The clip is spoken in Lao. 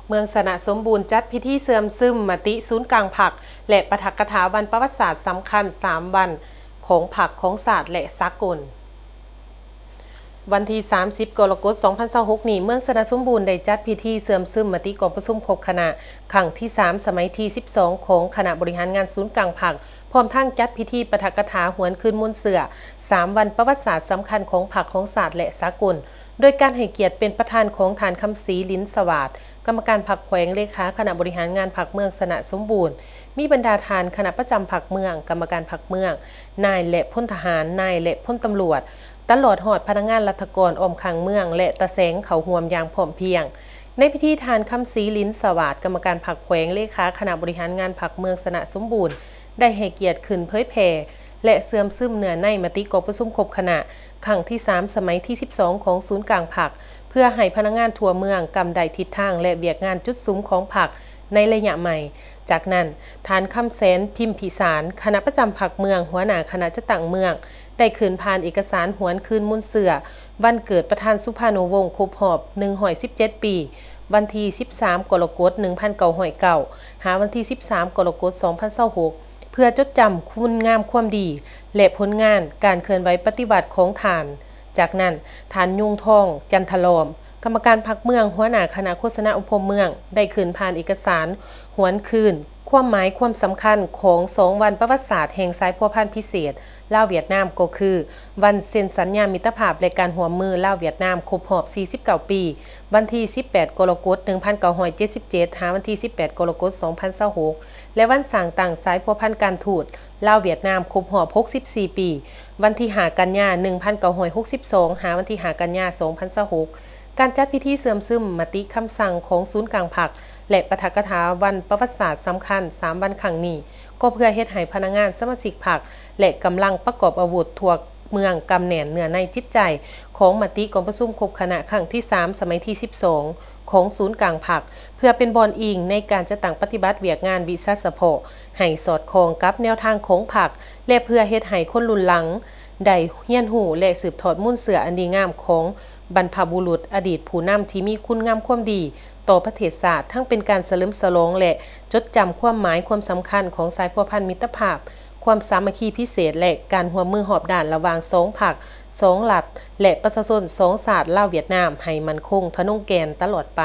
ເມືອງຊະນະສົມບູນຈັດພິທີເຊື່ອມຊຶມມະຕິສູນກາງພັກ ແລະ ປາຖະກະຖາວັນປະຫວັດສາດສຳຄັນສາມວັນຂອງພັກ, ຂອງຊາດ ແລະ ສາກົນ. ວັນທີສາມສິບ ກໍລະກົດ ສອງພັນຊາວຫົກນີ້, ເມືອງຊະນະສົມບູນໄດ້ຈັດພິທີເຊື່ອມຊຶມມະຕິກອງປະຊຸມຄົບຄະນະຄັ້ງທີສາມ ສະໄໝທີສິບສອງ ຂອງຄະນະບໍລິຫານງານສູນກາງພັກ, ພ້ອມທັງຈັດພິທີປາຖະກະຖາຫວນຄືນມູນເຊື້ອສາມວັນປະຫວັດສາດສຳຄັນຂອງພັກ, ຂອງຊາດ ແລະ ສາກົນ. ໂດຍການໃຫ້ກຽດເປັນປະທານຂອງທ່ານ ຄຳສີ ລິນສະຫວາດ ກຳມະການພັກແຂວງ, ເລຂາຄະນະບໍລິຫານງານພັກເມືອງຊະນະສົມບູນ, ມີບັນດາທ່ານຄະນະປະຈຳພັກເມືອງ, ກຳມະການພັກເມືອງ, ນາຍ ແລະ ພົນທະຫານ, ນາຍ ແລະ ພົນຕຳຫຼວດ, ຕະຫຼອດຮອດພະນັກງານລັດຖະກອນອ້ອມຂ້າງເມືອງ ແລະ ຕາແສງເຂົ້າຮ່ວມຢ່າງພ້ອມພຽງ. ໃນພິທີ, ທ່ານ ຄຳສີ ລິນສະຫວາດ ກຳມະການພັກແຂວງ, ເລຂາຄະນະບໍລິຫານງານພັກເມືອງຊະນະສົມບູນ ໄດ້ໃຫ້ກຽດຂຶ້ນເຜີຍແຜ່ ແລະ ເຊື່ອມຊຶມເນື້ອໃນມະຕິກອງປະຊຸມຄົບຄະນະຄັ້ງທີສາມ ສະໄໝທີສິບສອງ ຂອງສູນກາງພັກ ເພື່ອໃຫ້ພະນັກງານທົ່ວເມືອງກຳໄດ້ທິດທາງ ແລະ ວຽກງານຈຸດສຸມຂອງພັກໃນໄລຍະໃໝ່. ຈາກນັ້ນ, ທ່ານ ຄຳແສນ ພິມພິສານ ຄະນະປະຈຳພັກເມືອງ, ຫົວໜ້າຄະນະຈັດຕັ້ງເມືອງ ໄດ້ຂຶ້ນຜ່ານເອກະສານຫວນຄືນມູນເຊື້ອວັນເກີດປະທານ ສຸພານຸວົງ ຄົບຮອບໜຶ່ງຮ້ອຍສິບເຈັດປີ, ວັນທີສິບສາມ ກໍລະກົດ ໜຶ່ງພັນເກົ້າຮ້ອຍເກົ້າ ຫາວັນທີສິບສາມ ກໍລະກົດ ສອງພັນຊາວຫົກ ເພື່ອຈົດຈຳຄຸນງາມຄວາມດີ ແລະ ຜົນງານການເຄື່ອນໄຫວປະຕິວັດຂອງທ່ານ. ຈາກນັ້ນ, ທ່ານ ຍຸງທອງ ຈັນທະລ້ອມ ກຳມະການພັກເມືອງ, ຫົວໜ້າຄະນະໂຄສະນາອົບຮົມເມືອງ ໄດ້ຂຶ້ນຜ່ານເອກະສານຫວນຄືນຄວາມໝາຍຄວາມສຳຄັນຂອງສອງວັນປະຫວັດສາດແຫ່ງສາຍພົວພັນພິເສດລາວ-ຫວຽດນາມ ກໍຄື ວັນເຊັນສັນຍາມິດຕະພາບ ແລະ ການຮ່ວມມືລາວ-ຫວຽດນາມ ຄົບຮອບສີ່ສິບເກົ້າປີ, ວັນທີສິບແປດ ກໍລະກົດ ໜຶ່ງພັນເກົ້າຮ້ອຍເຈັດສິບເຈັດ ຫາວັນທີສິບແປດ ກໍລະກົດ ສອງພັນຊາວຫົກ ແລະ ວັນສ້າງຕັ້ງສາຍພົວພັນການທູດລາວ-ຫວຽດນາມ ຄົບຮອບຫົກສິບສີ່ປີ, ວັນທີຫ້າ ກັນຍາ ໜຶ່ງພັນເກົ້າຮ້ອຍຫົກສິບສອງ ຫາວັນທີຫ້າ ກັນຍາ ສອງພັນຊາວຫົກ. ການຈັດພິທີເຊື່ອມຊຶມມະຕິຄຳສັ່ງຂອງສູນກາງພັກ ແລະ ປາຖະກະຖາວັນປະຫວັດສາດສຳຄັນສາມວັນຄັ້ງນີ້ ກໍເພື່ອເຮັດໃຫ້ພະນັກງານ, ສະມາຊິກພັກ ແລະ ກຳລັງປະກອບອາວຸດທົ່ວເມືອງກຳແໜ້ນເນື້ອໃນຈິດໃຈຂອງມະຕິກອງປະຊຸມຄົບຄະນະຄັ້ງທີສາມ ສະໄໝທີສິບສອງ ຂອງສູນກາງພັກ, ເພື່ອເປັນບ່ອນອີງໃນການຈັດຕັ້ງປະຕິບັດວຽກງານວິຊາສະເພາະໃຫ້ສອດຄ່ອງກັບແນວທາງຂອງພັກ ແລະ ເພື່ອເຮັດໃຫ້ຄົນລຸ້ນຫຼັງໄດ້ຮຽນຮູ້ ແລະ ສືບທອດມູນເຊື້ອອັນດີງາມຂອງບັນພະບຸລຸດອະດີດຜູ້ນຳທີ່ມີຄຸນງາມຄວາມດີຕໍ່ປະເທດຊາດ, ທັງເປັນການສະເຫຼີມສະຫຼອງ ແລະ ຈົດຈຳຄວາມໝາຍຄວາມສຳຄັນຂອງສາຍພົວພັນມິດຕະພາບ, ຄວາມສາມັກຄີພິເສດ ແລະ ການຮ່ວມມືຮອບດ້ານລະຫວ່າງສອງພັກ, ສອງລັດ ແລະ ປະຊາຊົນສອງຊາດລາວ-ຫວຽດນາມ ໃຫ້ໝັ້ນຄົງທະນົງແກ່ນຕະຫຼອດໄປ.